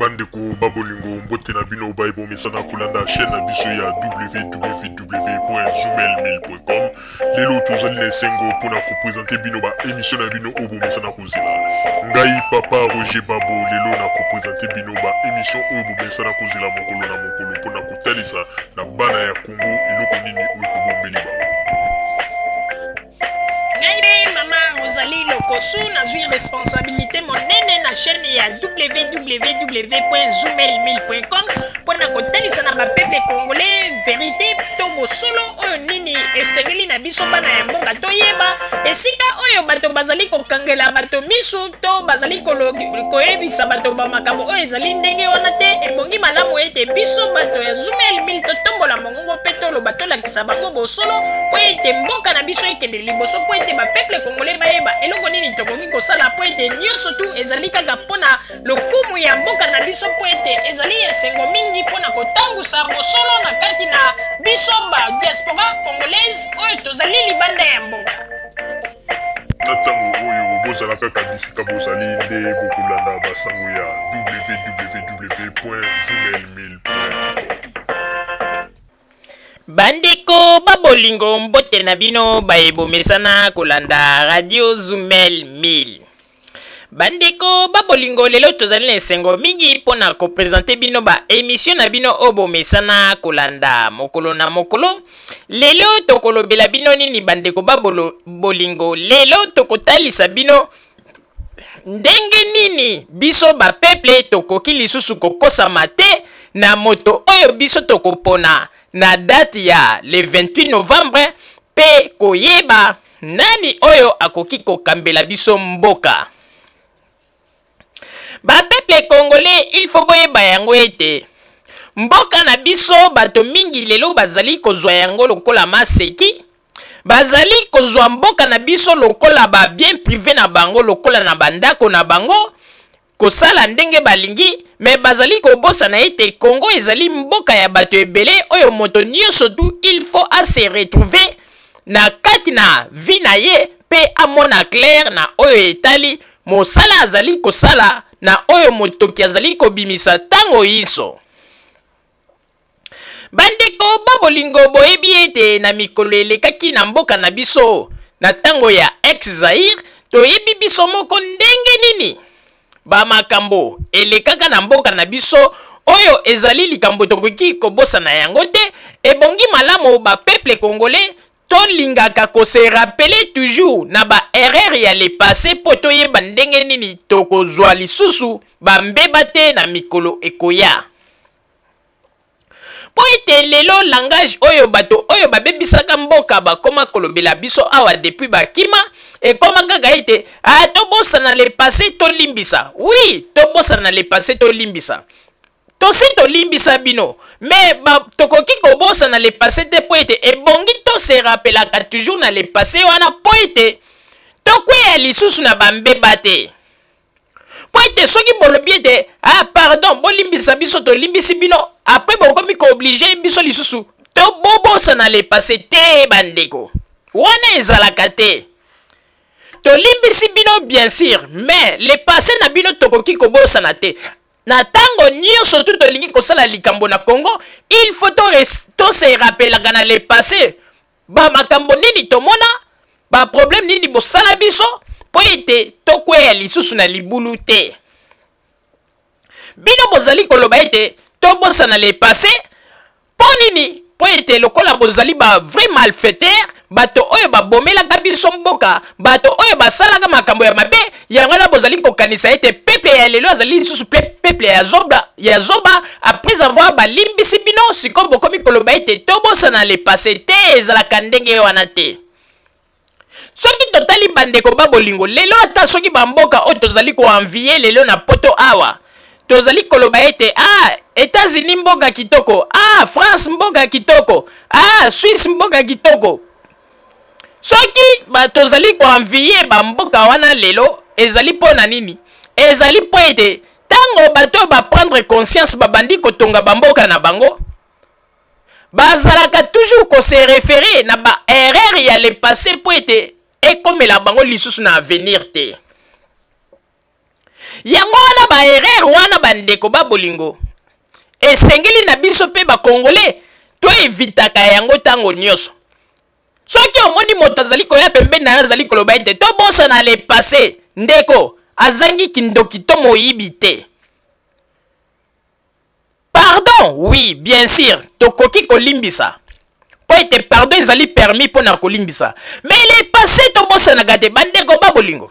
Bandeko ba bolingo, mbote na bino baye bomesana kolanda chaîne na biso ya www.zoomail1000.com. Lelo tozali na esengo mpona kopresente bino ba émission na bino oyo bomesana kozela. Ngai papa Roger Babo lelo na kopresente bino ba émission oyo bomesana kozela mokolo na mokolo mpona kotalisa na bana ya Congo eloko nini oyo tobombeli bango. Ngai mpe mama Rosalie Lokosu nazwi responsabilité monene na chaîne ya www.zoomel1000.com mpo na kotalisa na bapeuple congolais verité to bosolo oyo nini esengeli na biso bana ya mboka toyeba esika oyo bato bazali kokangela bato misu to bazali koyebisa bato ba makambo oyo ezali ndenge wana te. Ebongi malamu ete biso bato ya Zoomel 1000 totombola mongongo mpe toloba, tolakisa bango bosolo mpo ete mboka na biso ekende liboso, mpo ete bapeuple congolais bayeba eloko nini tokoki kosala, mpo ete nyonso tu ezali kaka mpo na lokumu ya mboka na biso, mpo ete ezali esengo mingi mpo na kotangusa bosolo na kati na biso ba diaspora congolaise oyo tozali libanda ya mboka. Na ntango oyo bozala kaka bisika bozali nde bokolanda basango ya www.zoomail1000.com. Bandeko ba bolingo, mbote na bino baye bomesana kolanda Radio Zumel 1000. Bandeko ba bolingo, lelo tozali na esengo mingi mpo na kopresente bino ba emission na bino oyo bomesana kolanda mokolo na mokolo. Lelo tokolobela bino nini bandeko ba bolingo? Lelo tokotalisa bino ndenge nini biso ba peuple tokoki lisusu kokosama te na moto oyo biso tokopona na date ya le 28 novembre, mpe koyeba nani oyo akoki kokambela biso mboka. Ba peuple congolais, il faut boyeba yango ete mboka na biso bato mingi lelo bazali kozwa yango lokola maseki, bazali kozwa mboka na biso lokola ba bien privé na bango, lokola na bandako na bango, kosala ndenge balingi. Me bazali kobosana ete Congo ezali mboka ya bato ebele oyo moto nyonso tu il faut a se retrouver na kati na vie na ye mpe amona clair na oyo etali mosala azali kosala, na oyo motoki azali kobimisa ntango inso. Bandeko ba bolingo, boyebi ete na mikolo elekaki na mboka na biso na ntango ya ex-Zaïre, toyebi biso moko ndenge nini ba makambo elekaka na mboka na biso, oyo ezali likambo tokoki kobosana yango te. Ebongi malamu ba peuple congolais tolingaka kose rappeler toujours na ba erreur ya le passé mpo toyeba ndenge nini tokozwa lisusu bambeba te na mikolo ekoya. Mpo ete lelo langage oyo bato oyo babebisaka mboka bakoma kolobela biso awa depuis bakima, ekoma kaka ete ah, tobosana le passé, tolimbisa. Oui, tobosana le passé, tolimbisa. Tosi tolimbisa bino, me tokoki kobosana le passé te, mpo ete ebongi tose rappelaka toujours na le passé wana mpo ete tokweya lisusu na bambeba te. Mpo ete soki bolobi ete ah, pardon, bolimbisa biso, tolimbisi bino, apres bokomi kooblige biso lisusu to bobosana le passé te. Bandeko, wana ezalaka te. Tolimbisi bino bien sûr, mais le passé na bino tokoki kobosana te. Na ntango nyonso tu tolingi kosala likambo na Congo, il faut to se rappelaka na le passé, bamakambo nini tomona, baproblème nini bosala biso, mpo ete tokweya lisusu na libulu te. Bino bozali koloba ete tobosana le passé mpo nini? Mpo ete lokola bozali ba vrai malfaiteur, bato oyo babomelaka biso mboka, bato oyo basalaka makambo ya mabe, yango wana bozali kokanisa ete peuple ya lelo azali lisusu peuple ya zoba, ya zoba. Après avoir balimbisi bino, sikoyo bokomi koloba ete tobosana le passé te. Ezalaka ndenge wana te. Soki totali, bandeko ba bolingo, lelo ata soki bamboka oyo tozali koenvier lelo na Poto awa, tozali koloba ete ah, États-Unis mboka kitoko, ah, France mboka kitoko, ah, Suisse mboka kitoko, soki tozali koenvier bamboka wana lelo, ezali mpo na nini? Ezali mpo ete ntango bato oyo baprendre conscience, babandi kotonga bamboka na bango, bazalaka toujours kose référer na baerreur ya le passé mpo ete ekomela bango lisusu na avenir te. Yango wana ba erreur wana bandeko ba bolingo esengeli na biso mpe ba congolais to evitaka yango ntango nyonso. Soki omoni moto azali koya pembeni na yo azali koloba ete tobosana le passé, ndeko azangi kindoki to moyibi te. Pardon, oui, bien sûr, tokoki kolimbisa. Po ete pardon ezali permis mpo na kolimbisa. Mais le passé tobosanaka te, bandeko ba bolingo.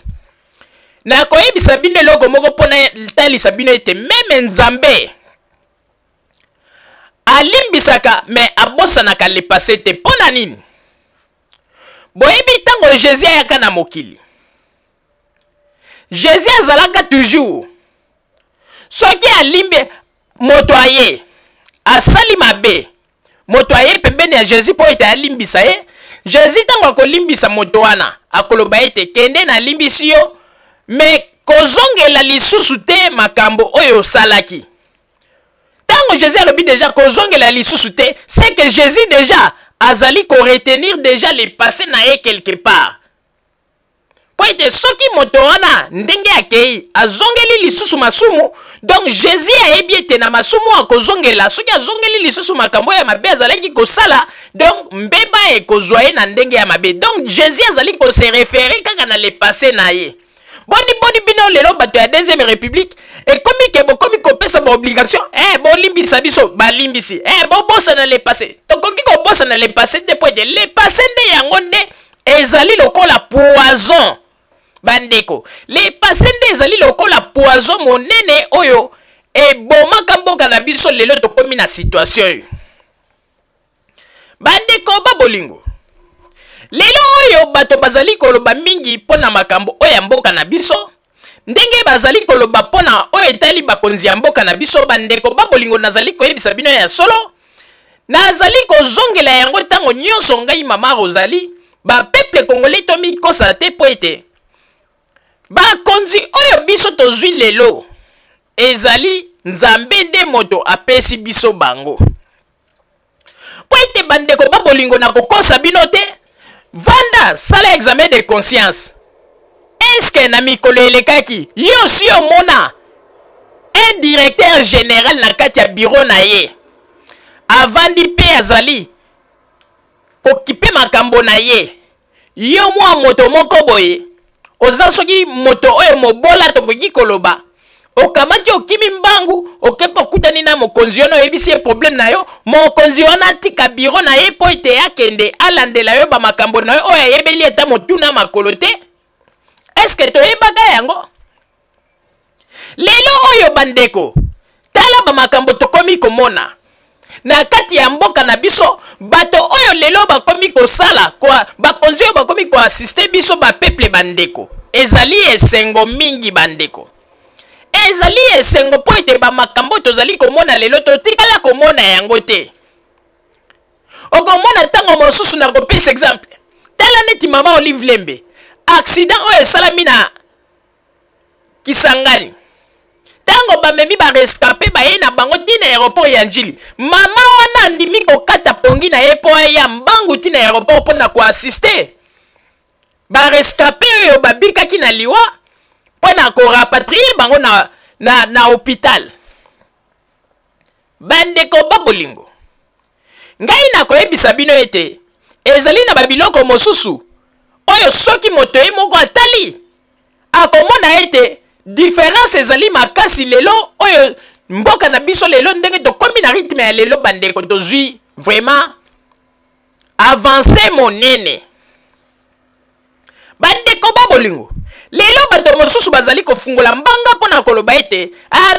Nakoyebisa bino eloko moko mpo natalisa bino ete meme Nzambe alimbisaka mais abosanaka le passé te. Mpo na nini? Boyebi ntango Jésus ayaka na mokili, Jésus azalaka toujours soki alimbi moto aye asali mabe, moto aye pembeni ya Jesus mpo ete alimbisa ye. Jesus ntango akolimbisa moto wana akoloba ete kende, nalimbisi yo, me kozongela lisusu te makambo oyo osalaki. Ntango Jesus alobi deja kozongela lisusu te, c'est que Jesus deja azali koretenir deja le passé na ye quelque part. Mpo ete soki moto wana ndenge akei azongeli lisusu masumu, donc Jesus ayebi ete na masumu akozongela, soki azongeli lisusu makambo ya mabe azalaki kosala, donc mbeba ekozwa ye na ndenge ya mabe. Donc Jesus azali kose refere kaka na le passé na ye. Boni boni bino lelo bato ya deuxième république ekomi ke bokomi kopesa baobligation, bolimbisa biso, balimbisi, bobosana le passé. Tokoki kobosana le passé te, mpo ete le passé nde yango nde ezali lokola poison. Bandeko, le passé nde ezali lokola poison monene oyo ebomaka mboka na biso. Lelo tokomi na situation oyo, bandeko ba bolingo. Lelo oyo bato bazali koloba mingi mpo na makambo oyo ya mboka na biso, ndenge bazali koloba mpo na oyo etali bakonzi ya mboka na biso. Bandeko ba bolingo, nazali koyebisa bino ya solo, nazali kozongela yango ntango nyonso. Ngai mama Rosalie, bapeuple congolais tomikosa te, mpo ete bakonzi oyo biso tozwi lelo ezali Nzambe nde moto apesi biso bango. Mpo ete bandeko ba bolingo, na kokosa bino te, vanda sala examen de conscience. Eske na mikolo elekaki yo si omona un directeur général na kati ya bureau na ye avandi mpe azali kokipe makambo na ye, yo mwa moto moko boye oza soki moto oyo mobola, tokoki koloba okamati okimi mbangu, okepa okutani na mokonzi wana, oyebisi ye problème na yo, mokonzi wana atika biro na ye mpo ete akende alandela yo bamakambo na yo oyo ayebeli ata motuna makolo te? Eske toyebaka yango? Lelo oyo bandeko, tala bamakambo tokomi komona na kati ya mboka na biso. Bato oyo lelo bakomi kosala kwa, bakonzi oyo bakomi koasiste biso bapeuple, bandeko, ezali esengo mingi. Bandeko, ezali esengo mpo ete bamakambo tozali komona lelo totikala komona yango te. Okomona ntango mosusu, na kopesa exemple, tala neti mama Olive Lembe, accident oyo esalami na Kisangani, ntango bamemi barescape baye na bango ti na aéroport ya Njili, mama wana andimi kokata pongi na ye mpo aya mbangu ti na aéroport mpo na koasiste barescape oyo babikaki na liwa, mpo na korapatrie bango na hôpital. Bandeko ba bolingo, ngai nakoyebisa bino ete ezali na babiloko mosusu oyo soki moto ye moko atali akomona ete différence ezali makasi. Lelo oyo mboka na biso, lelo ndenge tokomi na rythme ya lelo, bandeko, tozwi vraiment avance monene. Bandeko ba bolingo, lelo bato mosusu bazali kofungola mbanga mpo na koloba ete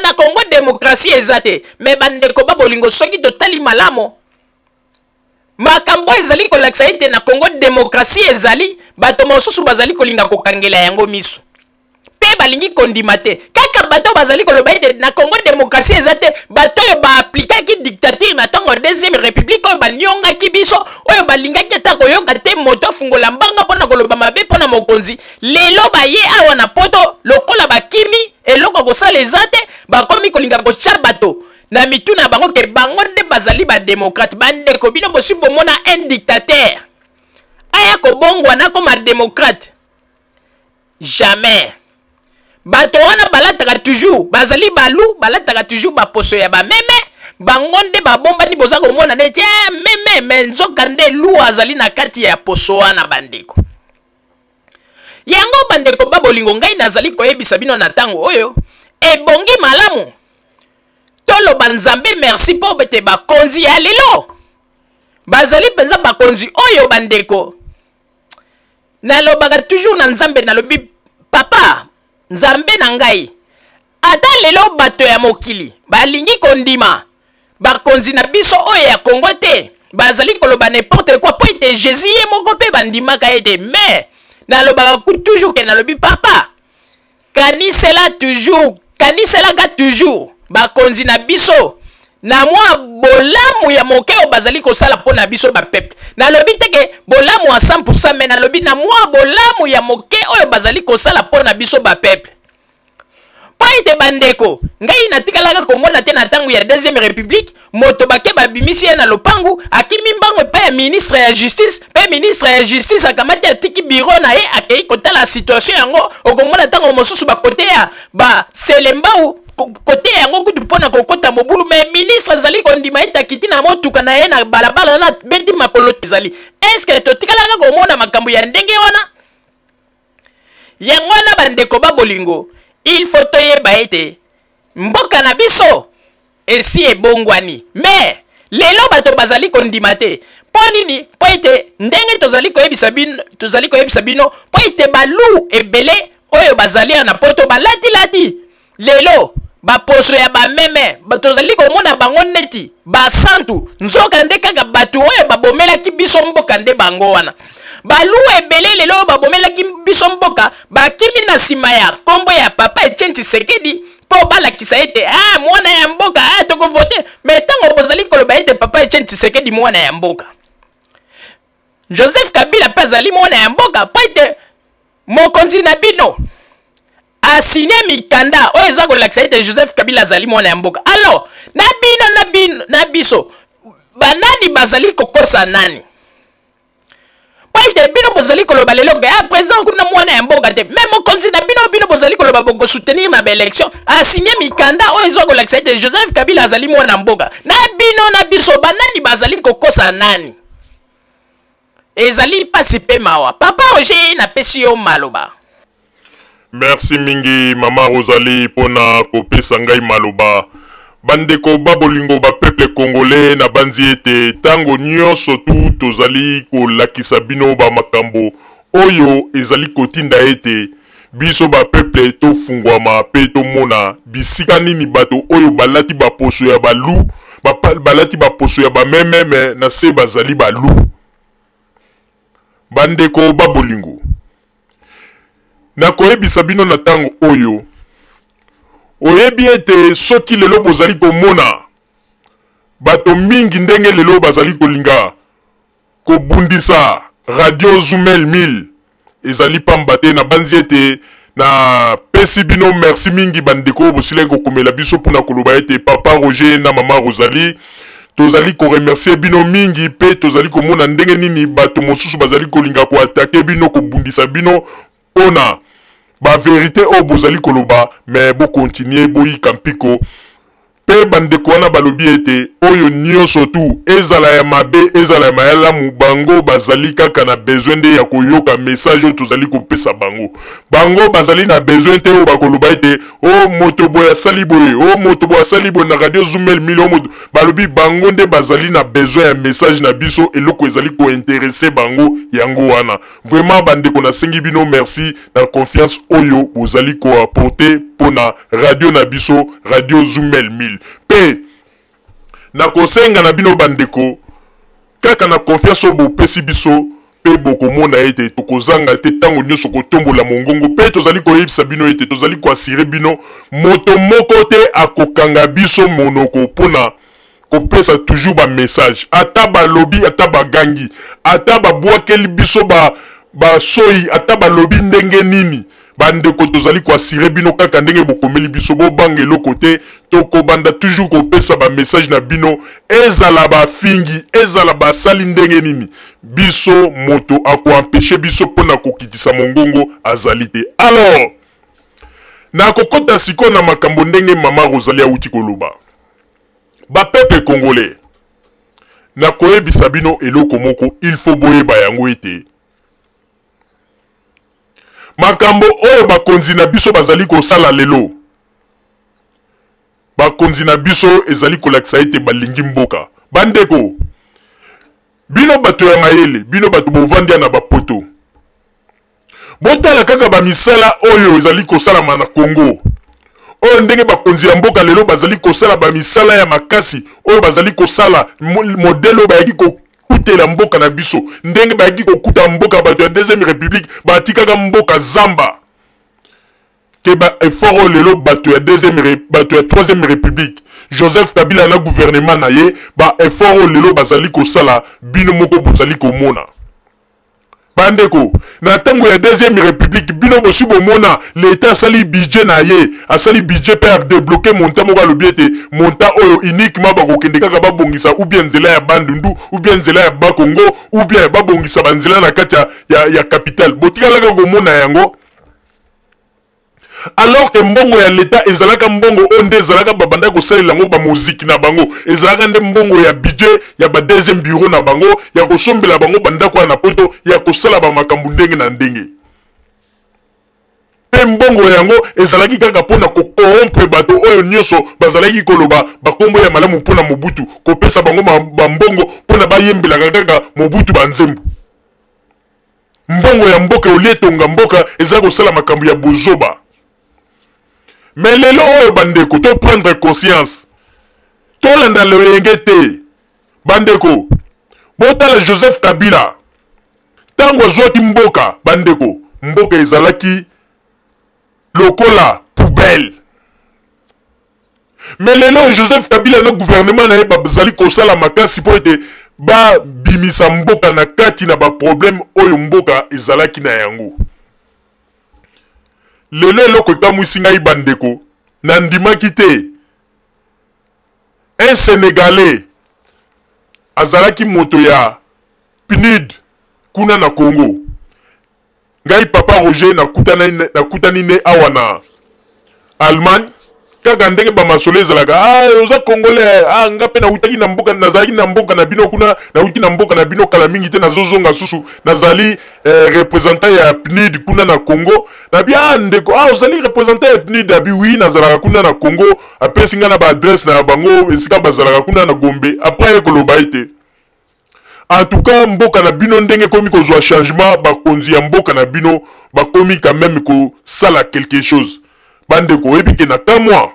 na Congo demokrasi eza te. Me bandeko ba bolingo, soki totali malamu makambo ezali kolakisa ete na Congo demokrasi ezali, bato mosusu bazali kolinga kokangela yango miso mpe balingi kondima te. Kaka bato bazali koloba ete na Congo demokrasi eza te, bato oyo baaplikaki dictature na ntango ya deuxième république, oyo baniongaki biso, oyo balingaki ata koyoka te moto afungola mbanga mpo na koloba mabe mpo na mokonzi, lelo baye awa na poto lokola bakimi eloko kosala eza te, bakomi kolinga kotya bato na mitu na bango ke bango nde bazali bademokrate. Bandeko, bino bosi bomona un dictateur aya kobongwana koma demokrate? Jamais. Bato wana balataka toujours, bazali balu, balataka toujours baposo ya bameme. Bango nde babombani, boza komona neti eh, meme, me nzoka nde lu azali na kati ya poso wana bandeko. Yango bandeko ba bolingo, ngai nazali koyebisa bino na ntango oyo ebongi malamu toloba Nzambe merci mpo ete bakonzi ya lelo bazali mpenza bakonzi oyo bandeko. Nalobaka toujours na Nzambe, nalobi papa Nzambe na ngai, ata lelo bato ya mokili balingi kondima bakonzi na biso oyo ya Kongo te, bazali koloba n'importe quoi, po ete Jésus ye moko mpe bandimaka ye te. Mais nalobaka toujours ke nalobi papa, kanisela toujours, kaniselaka toujours bakonzi na biso na mwa bolamu ya moke oyo bazali kosala mpo na biso bapeuple. Nalobi te ke bolamu ya 100%, mais nalobi na mwa bolamu ya moke oyo bazali kosala mpo na biso bapeuple. Mpo ete bandeko, ngai natikalaka komona te na ntango ya deuxième république moto bake babimisi ye na lopangu, akimi mbango epai ya ministre ya justice, mpe ministre ya justice akamati atiki biro na ye akei kotala situation yango. Okomona ntango mosusu bakote ya baselembau kote yango kutu mpo na kokota mobulu, me ministre azali kondima ete akiti na motuka na ye na balabala na beti makolo ezali. Eske totikalaka komona makambo ya ndenge wana? Yango wana bandeko ba bolingo, il faut toyeba ete mboka na biso esi ebongwani, me lelo bato bazali kondima te. Mpo nini? Mpo ete ndenge tozali koyebisa bino, tozali koyebisa bino mpo ete balu ebele oyo bazali na poto balatilati lelo baposo ya bameme, tozali komona bango neti basantu, nzoka nde kaka bato oyo babomelaki biso mboka nde bango wana. Balu ebele lelo oyo babomelaki biso mboka bakimi na nsima ya nkombo ya papa Etienne Tshisekedi mpo balakisa ete ah, mwana ya mboka, ah, tokovote. Me ntango bozali koloba ete papa Etienne Tshisekedi mwana ya mboka, Joseph Kabila mpe azali mwana ya mboka, mpo ete mokonzi na bino asigne mikanda oyo eza kolakisa ete Joseph Kabila azali mwana ya mboka. Alors na bino na bino na biso banani bazali kokosa nani? Po ete bino bozali koloba lelo ke ah, président kuna mwana ya mboka te, me mokonzi na bino, bino bozali koloba bokosoutenir na baélection, asigne mikanda oyo eza kolakisa ete Joseph Kabila azali mwana mboka. Na bino na biso banani bazali kokosa nani? Ezali mpasi mpe mawa. Papa Roger, napesi yo maloba. Merci mingi mama Rosalie pona kopesa ngai maloba. Bandeko ba bolingo ba peuple congolais, nabanzi ete tango nyonso tu tozali kolakisa bino ba makambo oyo ezali kotinda ete biso ba peuple tofungwama pe tomona bisika nini bato oyo balati ba poso ya ba loup, balati ba poso ya ba meme mais na se bazali ba loup. Bandeko ba bolingo, nakoyebisa bino na ntango oyo, oyebi ete soki lelo bozali komona bato mingi ndenge lelo bazali kolinga kobundisa radio Zumel 1000, ezali pamba te. Nabanzi ete napesi bino merci mingi bandeko oyo bosilaki kokomela biso mpona koloba ete papa Roger na mama Rosalie, tozali koremercier bino mingi, mpe tozali komona ndenge nini bato mosusu bazali kolinga koatake bino, kobundisa bino mpona baverite oyo bozali koloba, me bokontinue boyika mpiko. Mpe bandeko wana balobi ete oyo nyonso tu, ezala ya mabe, ezala ya mayalamu, bango bazali kaka na besoin nde ya koyoka message oyo tozali kopesa bango. Bango bazali na besoin te oyo bakoloba ete o oh, moto boye asali boye, o oh, moto boye asali boye na radio Zumel mille, o moto balobi. Bango nde bazali na besoin ya message na biso, eloko ezali kointeresse bango yango wana. Vraiment bandeko, nasengi bino merci na confiance oyo bozali koapporte mpo na radio na biso, radio Zumel 1000. Mpe nakosenga na bino bandeko, kaka na confiance oyo bopesi biso, mpe bokomona ete tokozanga te ntango nyonso kotombola mongongo. Mpe tozali koyebisa bino ete tozali koasire bino, moto moko te akokanga biso monoko mpona kopesa toujours ba message. Ata balobi, ata bagangi, ata babwakeli biso ba basoyi, ata balobi ndenge nini, bandeko, tozali koasire bino kaka ndenge bokomeli biso, bobanga eloko te, tokobanda toujours kopesa ba message na bino. Ezala bafingi, ezala basali ndenge nini, biso moto akoempeshe biso mpona kokitisa mongongo azali te. Alors Nakokota sikoyo na makambo ndenge mama Rosalie awuti koloba. Ba peuple congolais, nakoyebisa bino eloko moko, il faut boyeba yango ete makambo oyo bakonzi na biso bazali kosala lelo, bakonzi na biso ezali kolakisa ete balingi mboka. Bandeko, bino bato ya mayele, bino bato bovandi na bapoto, botala kaka ba misala oyo ezali kosalama na Congo, oyo ndenge bakonzi ya mboka lelo bazali kosala ba misala ya makasi oyo bazali kosala, modèle oyo bayaki kokutela mboka na biso, ndenge bayaki kokuta mboka bato ya deuxième république batikaka mboka zamba, ke ba effort oyo lelo bato ya deuxième, bato ya troisième république, Joseph Kabila na gouvernement na ye, ba effort oyo lelo bazali kosala, bino moko bozali komona. Bandeko, na ntango ya deuxième république, bino bosi bomona l'État asali budget na ye, asali budget mpe adébloquer montant moko, alobi ete montant oyo uniquement bakokende kaka babongisa ou bien nzela ya Bandundu ou bien nzela ya Bakongo ou bien babongisa banzela na kati ya capitale. Botikalaka komona yango? Alors que mbongo ya l'État ezalaka mbongo oyo nde ezalaka babanda kosalela yango bamoziki na bango, ezalaka nde mbongo ya budget ya ba deuxième bureau na bango, ya kosombela bango bandako ya na poto, ya kosala bamakambo ndenge na ndenge. Mpe mbongo yango ezalaki kaka mpona kocorrompre bato oyo nyonso bazalaki koloba bakombo ya malamu mpona Mobutu, kopesa bango bambongo mpona bayembelaka kaka Mobutu banzembo. Mbongo ya mboka olie etonga mboka, eza kosala makambo ya bozoba. Mais lelo oyo bandeko, to prendre conscience, tolanda loyenge te. Bandeko, botala Joseph Kabila ntango azwaki mboka, bandeko, mboka ezalaki lokola poubelle. Mais lelo Joseph Kabila na gouvernement na ye bazali kosala makasi mpo ete babimisa mboka na kati na baproblème oyo mboka ezalaki na yango. Lelo eloko ekamwisi ngai bandeko, nandimaki te un Sénégalais azalaki moto ya PNUD kuna na Congo. Ngai papa Roger nakutani ne awa na Allemagne, kaka ndenge bamasolo ezalaka, ah, oza congolais, ah, nga mpe nawutaki na mboka, nazalaki na mboka na bino kuna, nawuti na mboka na bino kala mingi te, nazozonga susu, nazali représentant ya PNUD kuna na Congo. Nabi, ah, ndeko, ah, ozali représentant ya PNUD? Abi oui, nazalaka kuna na Congo. Apesi nga na ba adresse na bango esika bazalaka kuna na Gombe. Après aye koloba ete en tout cas mboka na bino ndenge ekomi kozwa changement, bakonzi ya mboka na bino bakomi quand même kosala quelque chose. Bandeko, oyebi ke na kamwa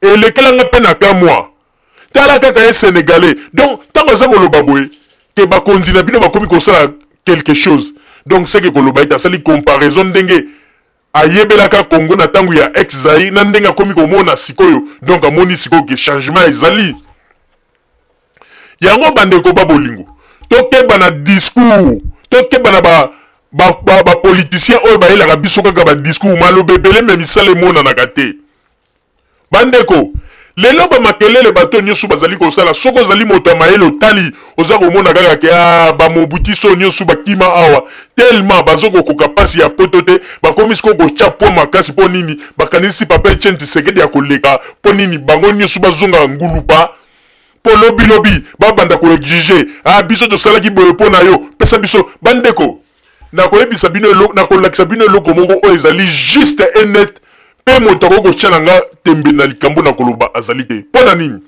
elekelanga mpe na kamwa, tala kaka ye Sénégalais. Donc ntango aza koloba boye ke bakonzi na bino bakomi kosala quelque chose, donc seke koloba ete asali comparaison ndenge ayebelaka Congo na ntango ya ex Zaïre na ndenge akomi komona sikoyo. Donc amoni sikoyo ke changement ezali yango. Bandeko ba bolingo, tokeba na discours, tokeba na bapoliticien ba oyo bayelaka biso kaka badiscours, maloba ebele me misala emonanaka te. Bandeko, lelo bamakelele bato nyonso bazali kosala, soki ozali moto ya mayele otali, oza komona kaka ke ah, bamobutiso nyonso bakima awa tellement bazokokoka mpasi ya poto te, bakomi sikoyo kotya po makasi. Mpo nini? Bakanisi papa Etienne Tshisekedi ya koleka. Mpo nini bango nyonso bazonga ngulupa? Mpo lobilobi babanda koexige, ah, biso tosalaki boye mpo na yo, pesa biso. Bandeko, nakoyebisa bino, nakolakisa bino eloko moko oyo ezali juste et net, mpe moto akoki kotia na nga tembe na likambo na koloba azali te. Mpo na nini?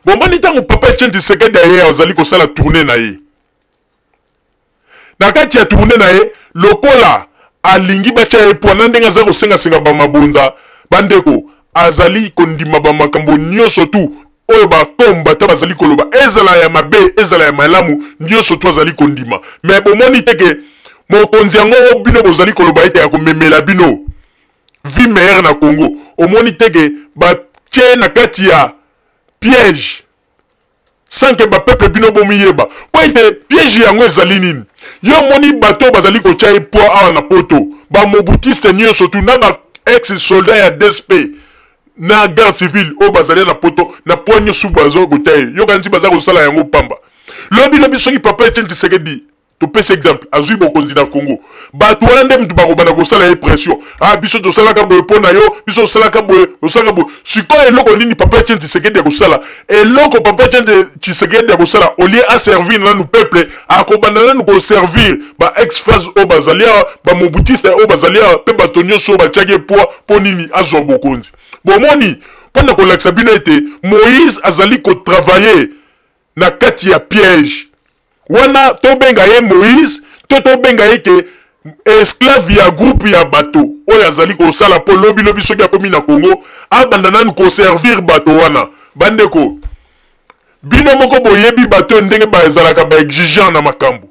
Bomoni ntango papa Etienne Tshisekedi aye azali kosala tournée na ye, na kati ya tournée na ye, lokola alingi batya ye pwa na ndenge aza kosengasenga bamabonza, bandeko, azali kondima bamakambo nyonso tu oyo bakombata bazali koloba, ezala ya mabe ezala ya malamu, nyonso tu azali kondima. Me bomoni te ke mokonzi yango oyo bino bozali koloba ete ya komemela bino vie meilleure na Congo, omoni te ke batie na kati ya piège sans ke bapeuple bino bomiyeba? Mpo ete piège yango ezali nini? Yo omoni bato oyo bazali kotya ye poids awa na poto, bamobutiste nyonso tu na ba ex soldat ya DSP na garde civile oyo bazali na poto, na poids nyonso baza kotya ye, yokanisi baza kosala yango pamba. Lobi lobi soki papa Etienne Tshisekedi Topesa exemple, azwi bokonzi na Congo, bato wana nde mutu bakobanda kosala ye pression. Ah, biso tosalaka boye mpo na yo, biso tosalaka boye, tosalaka boye. Sikoyo eloko nini papa Etienne Tshisekedi akosala? Eloko papa Etienne Tshisekedi akosala, au lieu aservir nanu peuple, akobanda nanu koservir ba ex phase oyo bazali awa, ba mobutiste oyo bazali awa, mpe bato nyonso oyo batiaki ye poids mpo nini azwa bokonzi. Bomoni, mpo na kolakisa bino ete Moïse azali kotravailler na kati ya piège wana. Tobenga ye Moïse to tobenga ye ke esclave ya groupe ya bato oyo azali kosala mpo lobi lobi soki akomi na Congo, abanda nanu koservir bato wana. Bandeko, bino moko boyebi bato oyo ndenge bazalaka baexigent na makambo.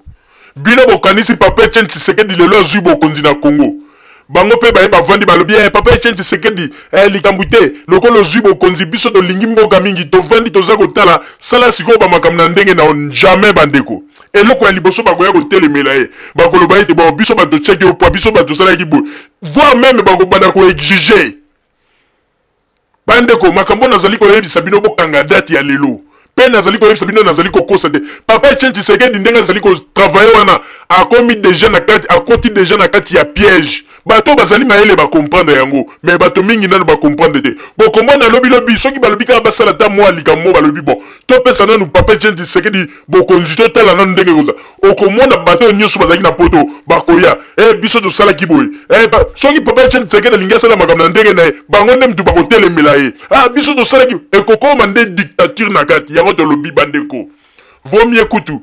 Bino bokanisi papa Etienne Tshisekedi lelo azwi bokonzi na Congo, bango mpe baye bavandi, balobi: "Eh, papa Etienne Tshisekedi, likambo te, lokola ozwi bokonzi, biso tolingi mboka mingi, tovandi, toza kotala, sala sikoyo bamakambo na ndenge na." Jamais, bandeko. Eloko ya liboso bakoya kotelemela ye, bakoloba ete bon, biso bato tiaki yo poids, biso bato tosalaki boye, voire même bakobanda koexiger. Bandeko, makambo nazali koyebisa bino, bokanga date ya lelo. Mpe nazali koyebisa bino, nazali kokosa te. Papa Etienne Tshisekedi, ndenge azali kotravailler wana, akomi déjà na kati, akoti déjà na kati ya piège. Bato bazali mayele bacomprendre yango, mais bato mingi nano bacomprendre te. Bokomona lobi lobi, soki balobi kaka basala ta mwa likambo, balobi: "Bon, topesa nanu papa Etienne Tshisekedi bokonzi, totala nanu ndenge koza." Okomona bato oyo nyonso bazalaki na poto bakoya: "E, biso tosalaki boye." E, soki papa Etienne Tshisekedi alingi asala makambo na ndenge na ye, bango nde mutu bakotelemela ye: "Ah, biso tosalaki." Ekokoma nde dictature na kati yango. Tolobi, bandeko, vaut mieux kutu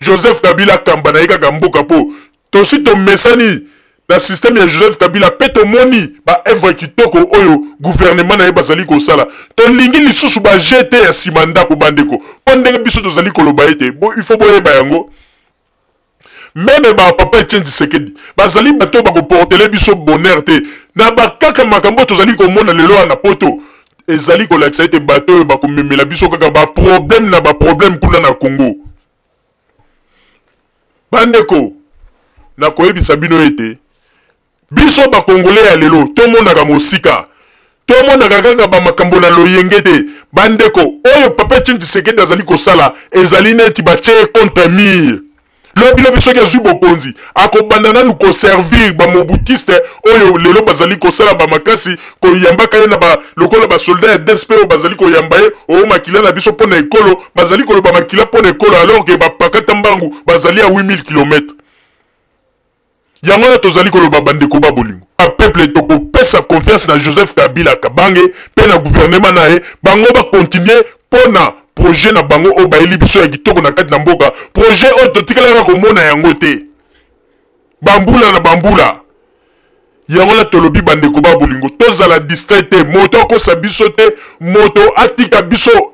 Joseph Kabila kamba na ye kaka mboka, mpo tosi tomesani na système ya Joseph Kabila, mpe tomoni baœuvre kitoko oyo gouvernement na ye bazali kosala. Tolingi lisusu baje te ya nsima ndako, bandeko, mpo ndenge biso tozali koloba ete il faut boyeba yango, même bapapa Etienne Tshisekedi bazali bato bakoportele biso bonheur te. Na bakaka makambo tozali komona lelo wana poto, ezali kolakisa ete bato oyo bakomemela biso kaka baproblème na baproblème kuna na Congo. Bandeko, nakoyebisa bino ete biso bakongole ya lelo tomonaka mosika, tomonaka kaka bamakambo na loyenge te. Bandeko, oyo papa Etienne Tshisekedi azali kosala ezali neti batie contre mur. Lobi lobi soki azwi bokonzi, akobanda nanu koservir bamobutiste oyo lelo bazali kosala bamakasi koyambaka ye na ba, lokola basoldat ya DSP oyo bazali koyamba ye: "Oyo makila na biso mpo na ekolo." Bazali koloba makila mpo na ekolo alors ke bapakata mbangu bazali ya 8000 km. Yango wana tozali koloba, bandeko ba bolingo, bapeuple, tokopesa confiance na Joseph Kabila Kabange mpe na gouvernement na ye. Bango bakontinue mpo na projet na bango oyo bayeli biso ya kitoko na kati na mboka, projet oyo totikalaka komona yango te bambula na bambula. Yango wana tolobi, bandeko ba bolingo, tozala distrait te. Moto akosa biso te, moto atika biso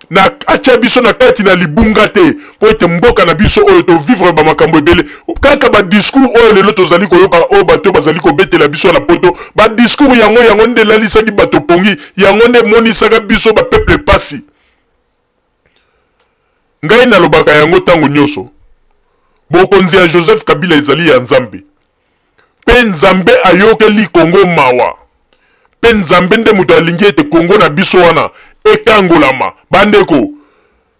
na atia biso na kati na libunga te, mpo ete mboka na biso oyo tovivre bamakambo ebele. Kaka badiscours oyo lelo tozali koyoka, oyo bato bazali kobetela biso na poto, badiscours yango, yango nde elalisaki bato pongi, yango nde emonisaka biso bapeuple pasi. Ngai nalobaka yango ntango nyonso, bokonzi ya Joseph Kabila ezali ya Nzambe, mpe Nzambe ayokeli Kongo mawa, mpe Nzambe nde moto alingi ete Kongo na biso wana ekangolama. Bandeko,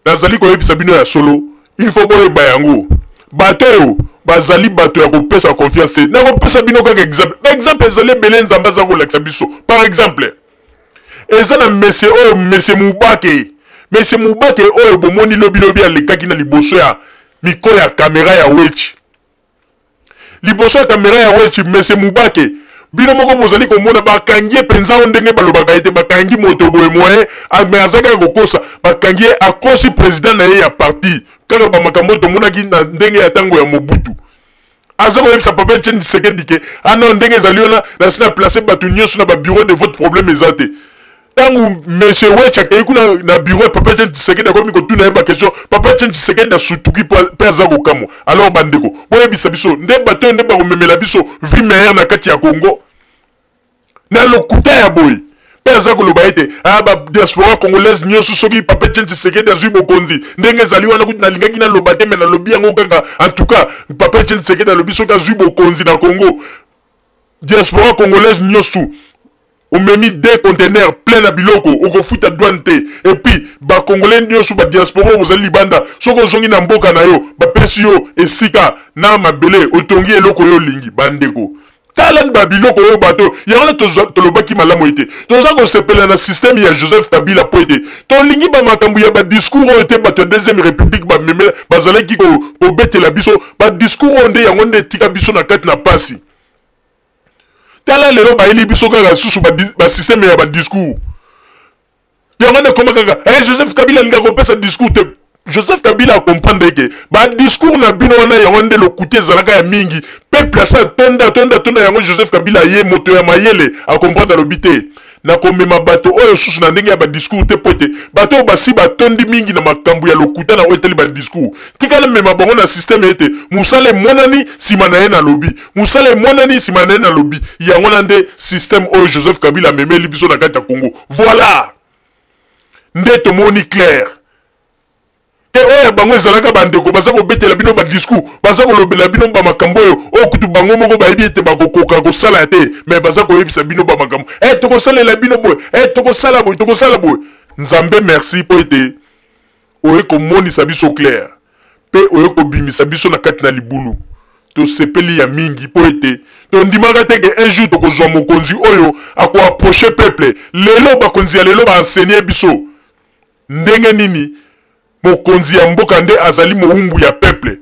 nazali koyebisa bino ya solo, il faut boyeba yango, bato oyo bazali bato ya kopesa confiance te. Nakopesa bino kaka exemple. Exemple ezali ebele Nzambe aza kolakisa biso. Par exemple, eza na monsieur oyo, monsieur Mubake. Monsieur Mubake oyo bomoni lobilobi alekaki na liboso ya micro ya caméra ya Wechi, liboso ya caméra ya Wechi. Monsieur Mubake, bino moko bozali komona, bakangi ye mpenza oyo ndenge balobaka ete bakangi moto boye moyen, mais aza kaka kokosa. Bakangi ye, akosi président na ye ya parti, kaka bamakambo tomonaki na ndenge ya ntango ya Mobutu. Aza koyebisa papa Etienne Tshisekedi ke ana ndenge ezali wana, nasi na place bato nyonso na babureau de vote, problème eza te. Ntango monsieur Wech akei kuna na bureau ya papa Etienne Tshisekedi, akomi kotuna ye baquestion, papa Etienne Tshisekedi asutuki mpe aza kokamwa. Alors bandeko, boyebisa biso, nde bato oyo nde bakomemela biso vie meilleure na kati ya Congo na lokuta ya boye? Mpe aza koloba ete ah, badiaspora congolaise nyonso, soki papa Etienne Tshisekedi azwi bokonzi, ndenge ezali wana, kutu nalingaki naloba te, mais nalobi yango kaka. En tout cas, papa Etienne Tshisekedi alobi soki azwi bokonzi na Congo, diaspora congolaise nyonso Omemi deux conteneurs plein na biloko, okofuta douane te. Et puis ba congolais nionso ba diaspora oyo bozali libanda, soki ozongi na mboka na yo, bapesi yo esika na mabele, otongi eloko oyo olingi. Ba ndeko, tala ba biloko oyo bato yango wana tolobaki malamu ete toza kosepela na système ya Joseph Kabila mpo ete tolingi ba makambo ya ba discours oyo te. Bato ya deuxième république bamemela, bazalaki kobetela biso ba discours oyo, nde yango nde etika biso na kati na pasi. Tala lelo bayeli biso kaka susu ba système ya ba discours yango nde ekoma kaka Joseph Kabila alingaka kopesa discours te. Joseph Kabila acomprendre ke ba discours na bino wana yango nde lokuta ezalaka ya mingi. Peuple asa tonda tonda tonda yango. Joseph Kabila ye moto ya mayele acomprendre, alobi te, nakomema bato oyo susu na ndenge ya ba discours te, po ete bato oyo basi batondi mingi na makambo ya lokuta na oyo etali ba discours. Tika namema bango na système ete mosala emonani, nsima na ye nalobi, mosala emonani, nsima na ye nalobi. Yango wana nde système oyo Joseph Kabila amemeli biso na kati ya Congo. Voilà nde tomoni clair te oyo ya bango ezalaka. Bandeko, baza kobetela bino badiscours, baza kolobela bino bamakambo oyo oyo kutu bango moko bayebi ete bakokoka kosala te, me baza koyebisa bino bamakambo tokosalela bino boye, tokosala boye, tokosala boye. Nzambe merci mpo ete oye komonisa biso clair mpe oye kobimisa biso na kati na libulu. Tosepeli ya mingi mpo ete tondimaka te ke un jour tokozwa mokonzi oyo akoapproche peuple. Lelo bakonzi ya lelo baenseigne biso ndenge nini mokonzi ya mboka nde azali mowumbu ya peuple.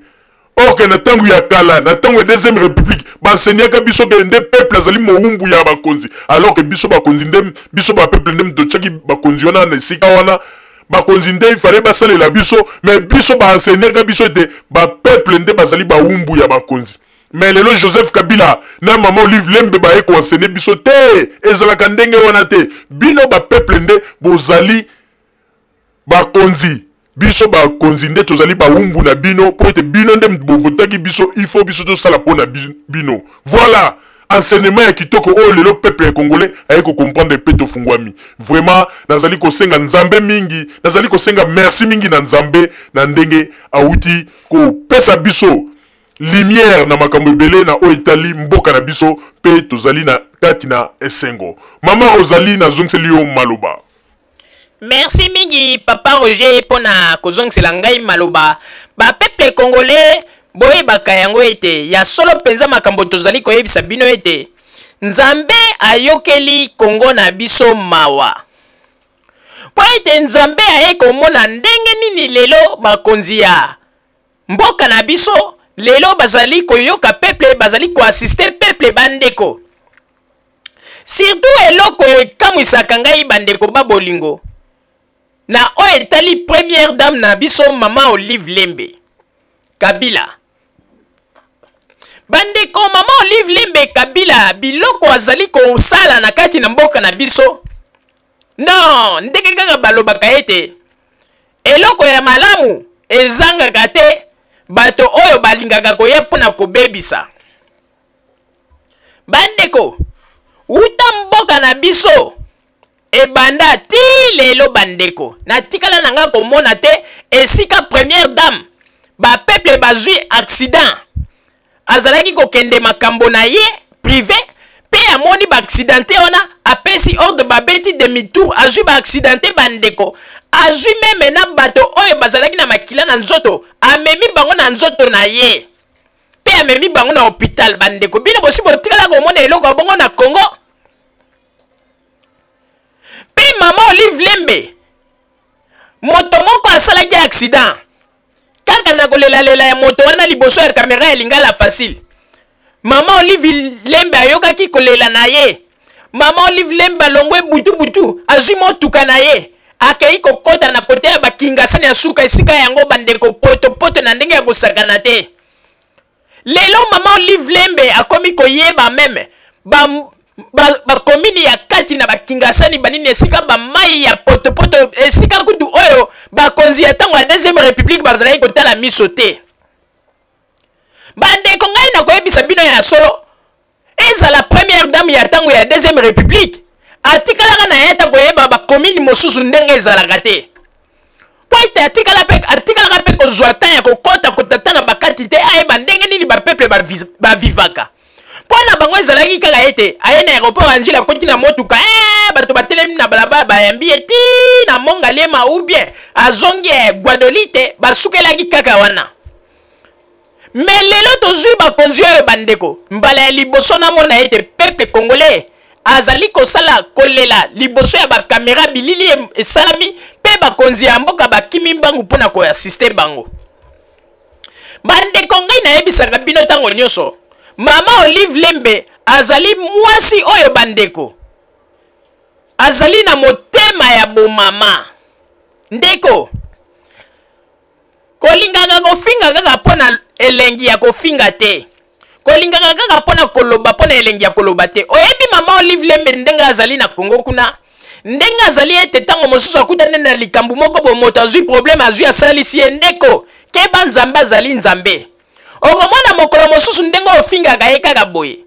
Or ke na ntango ya kala, na ntango ya deuxième république, baenseignaka biso ke nde peuple azali mowumbu ya bakonzi, alors ke biso bakonzi nde, biso bapeuple nde totiaki bakonzi wana na esika wana. Bakonzi nde ifale basalela biso, mais biso baenseignaka biso ete bapeuple nde bazali bawumbu ya bakonzi. Mais lelo Joseph Kabila na mama Olive Lembe baye koenseigne biso te, ezalaka ndenge wana te. Bino bapeuple nde bozali bakonzi, biso bakonzi nde tozali bawumbu na bino, mpo ete bino nde bovotaki biso, il faut biso tosala mpo na bino. Voilà enseignement ya kitoko oyo lelo peuple ya congolais aye kocomprendre mpe tofungwami. Vraiment nazali kosenga Nzambe mingi, nazali kosenga merci mingi na Nzambe na ndenge awuti kopesa biso lumière na makambo ebele na oyo etali mboka na biso, mpe tozali na kati na esengo. Mama Rosalie, nazongiseli yo maloba. Merci mingi papa Roger mpona kozongisela ngai maloba. Bapeuple congolais, boyebaka yango ete ya solo mpenza makambo tozali koyebisa bino ete Nzambe ayokeli Kongo na biso mawa, mpo ete Nzambe aye komona ndenge nini lelo bakonzi ya mboka na biso lelo bazali koyoka peuple, bazali koassiste peuple. Bandeko, surtout eloko ekamwisaka ngai, bandeko ba bolingo, na oyo etali première dame na biso mama Olive Lembe Kabila. Bandeko, mama Olive Lembe Kabila, biloko azali kosala na kati na mboka na biso, non, ndenge kaka balobaka ete eloko ya malamu ezangaka te bato oyo balingaka koya mpona kobebisa. Bandeko, wuta mboka na biso ebanda ti lelo, bandeko, natikala na nga komona te esika première dame, bapeuple bazwi accident, azalaki kokende makambo na ye privé mpe amoni baaccidente wana, apesi ordre, babeti demi tour, azwi baaccidente. Bandeko, azwi meme na bato oyo bazalaki na makila na nzoto, amemi bango na nzoto na ye mpe amemi bango na hôpital. Bandeko, bino bosi botikala komona eloko ya bongo na Congo? Mpe mama Olive Lembe, moto moko asalaki accident, kaka na kolelalela ya moto wana liboso ya kamera ya Lingala Facile, mama Olive Lembe ayokaki kolela na ye. Mama Olive Lembe alongwe butu butu, azwi motuka na ye, akei kokɔta na kote ya bakingasani ya suka esika yango. Bandeko, potopoto na ndenge ya kosakana te. Lelo mama Olive Lembe akomi koyeba meme bakomini ba ya kati na bakingasani banini, esika bamai ya potopoto, esika kutu oyo bakonzi ya ntango ya deuxième république bazalaki kotala miso te. Bandeko, ngai nakoyebisa bino ya solo, ezala première dame ya ntango ya deuxième république atikalaka na ye ata koyeba bakomini mosusu ndenge ezalaka te, po ete atikalaka mpe kozwa temps ya kokɔta kotata na bakati te, ayeba ndenge nini bapeuple bavivaka. Mpo na bango ezalaki kaka ete aye na aéroport ya Njili, akoti na motuka, bato batelemi na balabala bayambi ye ti na Mongaliema ou bien azongi Gbadolite, basukelaki kaka wana. Me lelo tozwi bakonzi oyo bandeko, mbala ya liboso namona ete peuple congolais azali kosala kolela liboso ya bakamera, bilili esalami mpe bakonzi ya mboka bakimi mbangu mpo na koasiste bango. Bandeko, ngai nayebisaka bino ntango nyonso, mama Olive Lembe azali mwasi oyo bandeko azali na motema ya bomama. Ndeko, kolingaka kofinga kaka mpo na elengi ya kofinga te, kolingaka kaka mpo na koloba mpo na elengi ya koloba te. Oyebi mama Olive Lembe ndenge azali na Kongo kuna, ndenge azali ete ntango mosusu akutani na likambo moko bo moto azwi probleme, azwi asalisi ye. Ndeko, keba, Nzambe azali Nzambe. Okomona mokolo mosusu ndenge ofingaka ye kaka boye,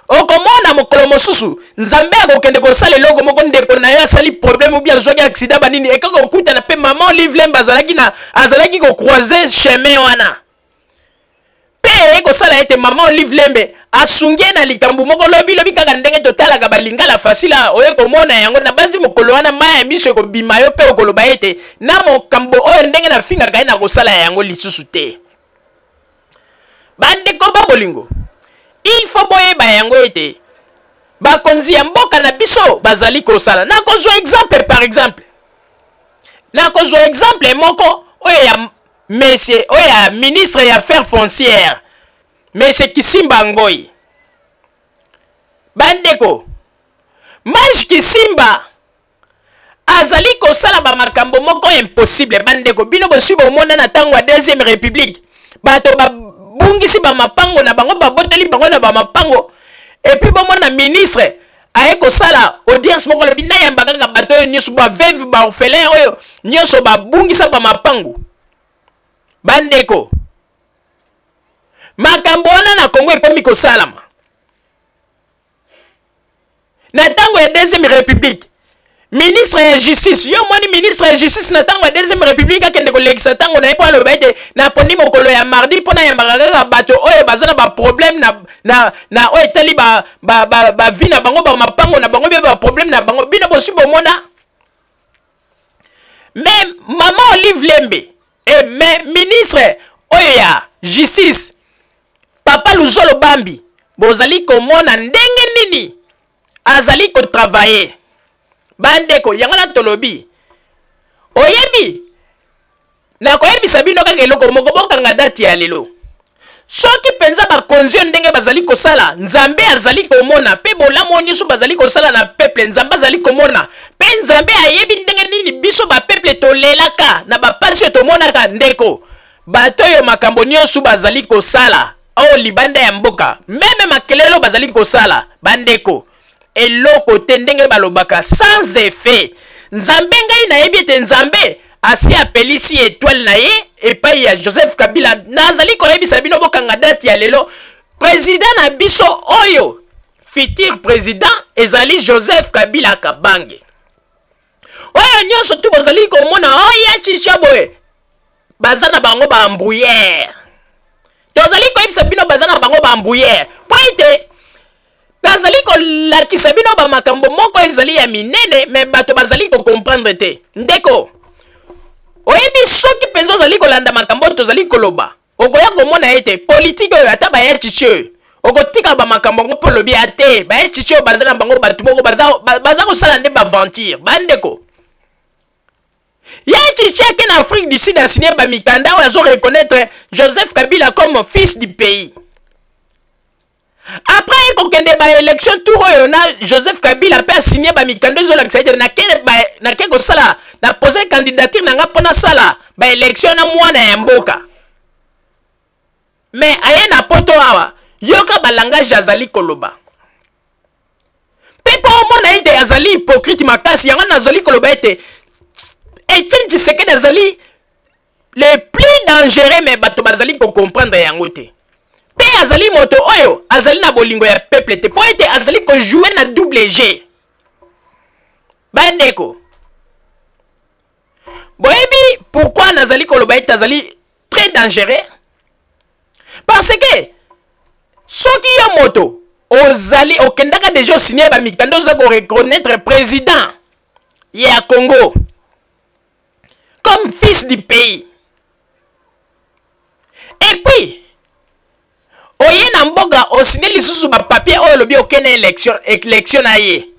okomona mokolo mosusu Nzambe akokende kosala eloko moko, ndeko na yo asali probleme ou bien azwaki accident banini, ekoki kokutana mpe mama Olive Lembe azalaki kocroise chemin wana, mpe eye kosala ete mama Olive Lembe asungi ye na likambo moko lobi lobi, kaka ndenge totalaka balingala fasila oye komona yango. Nabanzi mokolo wana mai ya miso ekobima yo mpe okoloba ete na mokambo oyo ndenge nafingaka ye nakosala yango lisusu te. Bandeko ba bolingo, il faut boyeba yango ete bakonzi ya mboka na biso bazali kosala. Nakozwa exemple, par exemple, nakozwa exemple moko oyo ya monsieur, oyo ya ministre ya affaires foncières, monsieur Kisimba Ngoi. Bandeko, Maj Kisimba azali kosala bamakambo moko impossible. Bandeko, bino bosi bomona na ntango ya deuxième république, bato babungisi bamapango na bango, baboteli bango na bamapango, epuis bomona ministre aye kosala audience moko, alobi nayamba kaka bato oyo nyonso, baveuve, baorphelin oyo nyonso babungisa bamapango. Bandeko, makambo wana na Kongo ekomi kosalama. Na ntango ya deuxième république, ministre ya justice, yo omoni ministre ya justice na ntango ya deuxième république akende kolekisa ntango na ye mpo aloba ete naponi mokolo ya mardi mpo nayambaka kaka bato oyo baza na baproblème na oyo etali ba vie na bango, bamapango na bango, mpe baproblème na bango. Bino bosi bomona. Mais mama Olive Lembe e mais ministre oyo ya justice, papa Luzolo Bambi, bozali komona ndenge nini azali kotravaille. Bandeko, yango na tolobi, oyebi, nakoyebisa bino kaka eloko moko, bokanga date ya lelo. Soki mpenza bakonzi oyo ndenge bazali kosala, Nzambe azali komona, mpe bolamu oyo nyonso bazali kosala na peuple, Nzambe azali komona, mpe Nzambe ayebi ndenge nini biso bapeuple tolelaka na bapasi oyo tomonaka. Ndeko, bato oyo makambo nyonso bazali kosala oyo libanda ya mboka, meme makelelo bazali kosala, bandeko, eloko te, ndenge balobaka sans effet. Nzambe, ngai nayebi ete Nzambe asi apelisi etoile na ye epai ya Joseph Kabila. Nazali koyebisa bino, bokanga date ya lelo, président na biso oyo futur président ezali Joseph Kabila Kabange. Oyo nyonso tu bozali komona oya chicha boye, baza na bango ba embrouillère. Tozali koyebisa bino, baza na bango ba embrouillère, po ete bazali kolakisa bino bamakambo moko ezali ya minene, me bato bazali kokomprendre te. Ndeko, oyebi, soki mpenza ozali kolanda makambo oyo tozali koloba, okoya komona ete politike oyo ata baya chichi oyo okotika bamakambo yango mpo olobi ate baya chichi oyo baza na bango bato moko baza kosala nde baventure. Bandeko, ye Chichi ake na Afrique du Sud, asigne bamikanda oyo azo reconnaître Joseph Kabila comme fils du pays. Après ekokende baélection tour oyo na Joseph Kabila mpe asigne bamikanda ezolakisa ete nake kosala, na pose candidature na nga mpo nasala baélection na mwana ya mboka. Me aye na poto awa, yoka balangage azali koloba mpe mpo omona ete azali hypocrite makasi. Yango nazali koloba ete Etienne Tshisekedi azali le plus dangereux, me bato bazali kocomprendre yango te. Mpe azali moto oyo azali na bolingo ya peuple te, mpo ete azali kojoue na double g. Bandeko, boyebi pourquoi nazali koloba ete azali très dangereux? Parce que soki yo moto Ozali okendaka deja osigne bamikanda, oza koreconnaitre président ya Congo comme fils du pays. Et puis oye na mboka, osigne lisusu bapapier oyo olobi okende élection na ye.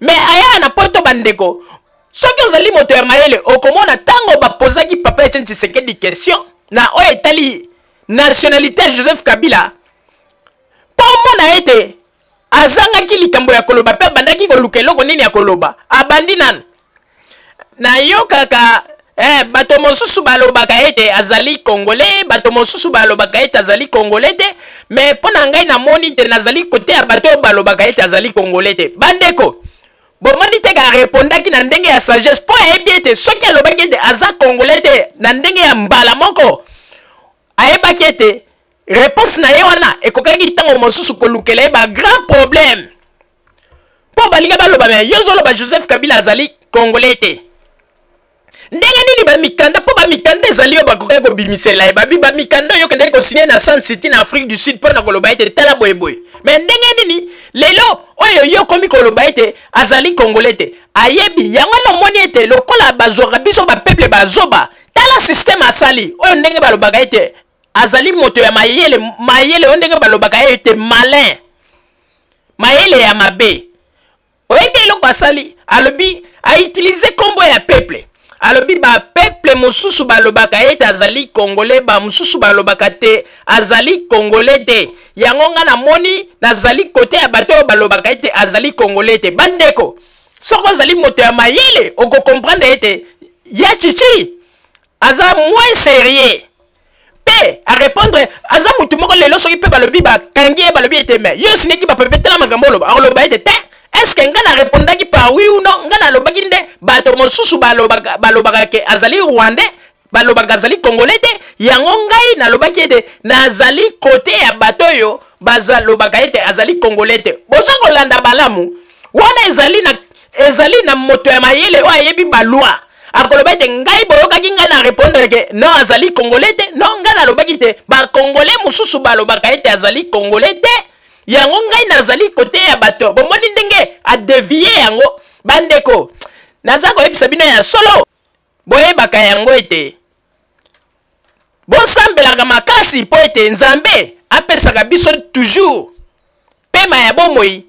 Mais aya na Poto, bandeko, soki ozali moto ya mayele, okomona ntango bapozaki papa Etienne Tshisekedi question na oyo etali nationalité ya Joseph Kabila, mpo omona ete azangaki likambo ya koloba mpe abandaki koluka eloko nini ya koloba. Abandi nanu nayokaka bato mosusu balobaka ete azali Congolais, bato mosusu balobaka ete azali Congolais te. Mais mpo na ngai, namoni te, nazali côté ya bato oyo balobaka ete azali Congolais te. Bandeko, bomoni te, arépondaki na ndenge ya sagesse, mpo ayebi ete soki alobaki ete aza Congolais te na ndenge ya mbala moko, ayebaki ete réponse na ye wana ekokaki ntango mosusu kolukela ye bagrand problème, mpo balinga baloba: "Mais yo ozoloba Joseph Kabila azali Congolais te, ndenge nini bamikanda?" Mpo bamikanda ezali oyo bakokaki kobimisela ye, babi bamikanda oyo okendaki kosigner na Sun City na Afrique du Sud mpo na koloba ete tala boyeboye. Mais ndenge nini lelo oyo yo okomi koloba ete azali Congolais te? Ayebi yango wana. Omoni ete lokola bazwaka biso bapeuple bazoba, tala système asali oyo, ndenge balobaka ete azali moto ya mayele, mayele oyo ndenge balobaka ete malin, mayele ya mabe. Oyebi eloko asali? Alobi autiliser nkombo ya peuple. Alobi bapeuple mosusu balobaka ete azali Congolais, bamosusu balobaka te azali Congolais te. Yango nga namoni, nazali côté ya bato oyo balobaka ete azali Congolais te. Bandeko, soki ozali moto ya mayele, okocomprendre ete ya Tshitshi aza moins sérieux mpe arépondre. Aza motu moko lelo, soki mpe balobi bakangi ye, balobi ete: "Mais yo osignaki bapapier, tala makambo oloba," akoloba ete: "Te, est-ce nga na répondaki par oui ou non? Nga nalobaki nde bato mosusu balobaka ke azali Rwandais, balobaka azali Congolais te. Yango ngai nalobaki ete nazali côté ya bato oyo bazalobaka ete azali Congolais te." Boza kolanda balamu wana? Ezali na moto ya mayele oyo ayebi baloi akoloba ete ngai boyokaki ngai na répondre ke non, azali Congolais te? Non, ngai nalobaki te, bacongolais mosusu balobaka ete azali Congolais te, yango ngai nazali côté ya bato. Bomoni ndenge adévier yango? Bandeko, naza koyebisa bino ya solo, boyebaka yango ete bosambelaka makasi mpo ete Nzambe apesaka biso toujours pema ya bomoi.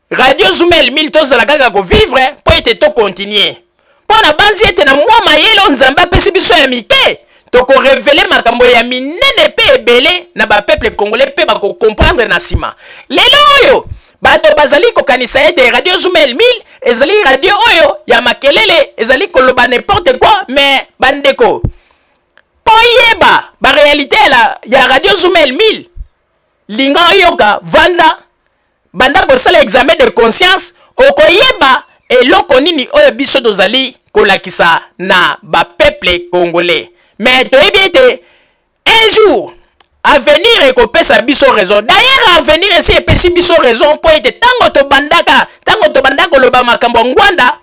Radio Zumel 1000, tozala kaka kovivre mpo ete tocontinuer, mpo na banzi ete na mwa mayele oyo Nzambe apesi biso ya mike, tokorévéler makambo ya minene mpe ebele na bapeuple congolais mpe bakocomprendre na nsima. Lelo oyo bato bazali kokanisa ete Radio Zumel 1000 ezali radio oyo ya makelele, ezali koloba n'importe quoi. Mais bandeko, mpo yeba baréalité ya Radio Zumel 1000, linga oyoka, vanda, banda kosala examen de conscience, okoyeba eloko nini oyo biso tozali kolakisa na bapeuple congolais. Mais toyebi ete un jour avenir ekopesa biso raison. D'ailleurs, avenir esi epesi biso raison, mpo ete ntango tobandaka koloba makambo ya Ngwanda,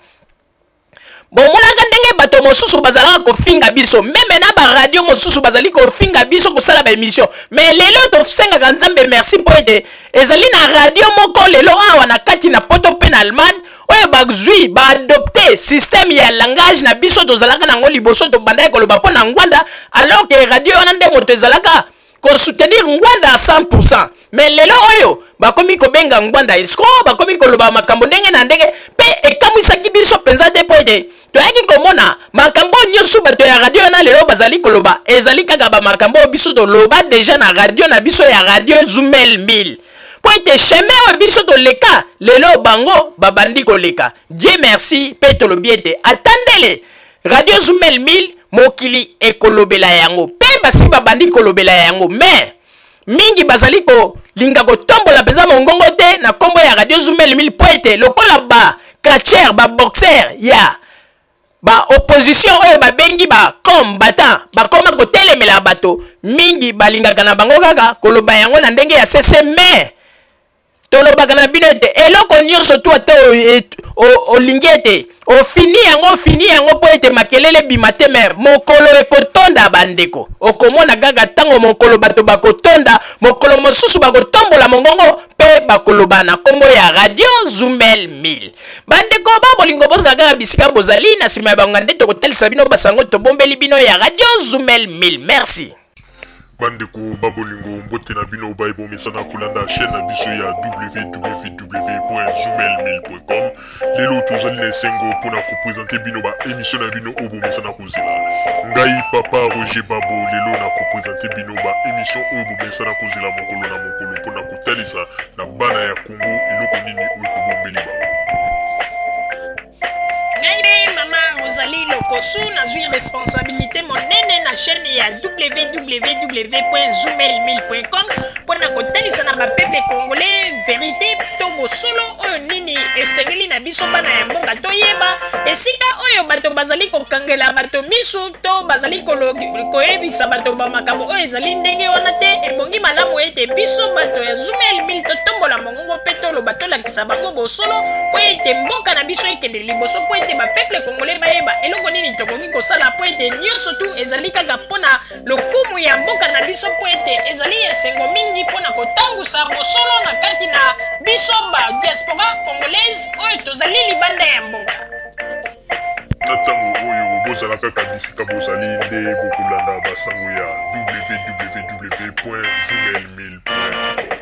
bomonaka ndenge bato mosusu bazalaka kofinga biso, même na baradio mosusu bazali kofinga biso, kosala baémission. Mais lelo tosengaka Nzambe merci, mpo ete ezali na radio moko lelo awa na kati na Poto mpe na Allemagne oyo bazwi baadopter système ya langage na biso tozalaka nango liboso, tobandaki koloba mpo na Ngwanda, alors que radio wana nde moto ezalaka kosoutenir Ngwanda à 100. Mais lelo oyo bakomi kobenga Ngwanda escroc, bakomi koloba makambo ndenge na ndenge, mpe ekamwisaki biso mpenza te, mpo ete toyaki komona makambo nyonso bato ya radio wana lelo bazali koloba ezali kaka bamakambo oyo biso toloba déjà na radio na biso ya Radio Zumel 1000, mpo ete chemin oyo biso toleka, lelo bango babandi koleka. Dieu merci, mpe tolobi ete atandele Radio Zumel 1000, mokili ekolobela yango, mpe basi babandi kolobela yango. Mais mingi bazali kolinga kotombola mpenza mongongo te na nkombo ya Radio Zumel 1000, mpo ete lokola bacatcheur, baboxer ya baopposition oyo babengi bacombattant bakoma kotelemela bato mingi, balingaka na bango kaka koloba yango na ndenge ya sese. Mais tolobaka na bino ete eloko nyonso tu ata olingi ete Ofini yango, ofini yango mpo ete makelele ebima te, me mokolo ekotonda bandeko. Okomona kaka ntango mokolo bato bakotonda, mokolo mosusu bakotombola mongongo mpe bakoloba na nkombo ya Radio Zumel 1000. Bandeko ba bolingo, bozala kaka bisika bozali, na nsima ya bango nde tokotalisa bino basango tobombeli bino ya Radio Zumel 1000. Merci. Bandeko ba bolingo, mbote na bino baye bomesana kolanda chaîne na biso ya www.zumel1000.com. Lelo tozali na esengo mpona kopresente bino ba émission na bino oyo bomesana kozela. Ngai papa Roger Babo, lelo na kopresente bino ba émission oyo bomesana kozela mokolo na mokolo mpona kotalisa na bana ya Congo eloko nini oyo tobombeli bango. Ngai mpe mama Rosalie Lokosu nazwi responsabilité monene na chaîne ya www.zumel1000.com mpo na kotalisa na bapeuple congolais verité to bosolo oyo nini esengeli na biso bana ya mboka toyeba esika oyo bato bazali kokangela bato misu to bazali koyebisa bato bamakambo oyo ezali ndenge wana te. Ebongi malamu ete biso bato ya Zumel 1000 totombola mongongo mpe toloba, tolakisa bango bosolo mpo ete mboka na biso ekende liboso, mpo ete bapeuple congolais bayeba eloko nini tokoki kosala, mpo ete nyonso tu ezali kaka mpo na lokumu ya mboka na biso, mpo ete ezali esengo mingi mpo na kotangusa bosolo na kati na biso ba diaspora congolaise oyo tozali libanda ya mboka. Na ntango oyo bozala kaka bisika bozali nde bokolanda basango ya www.zumel1000.com.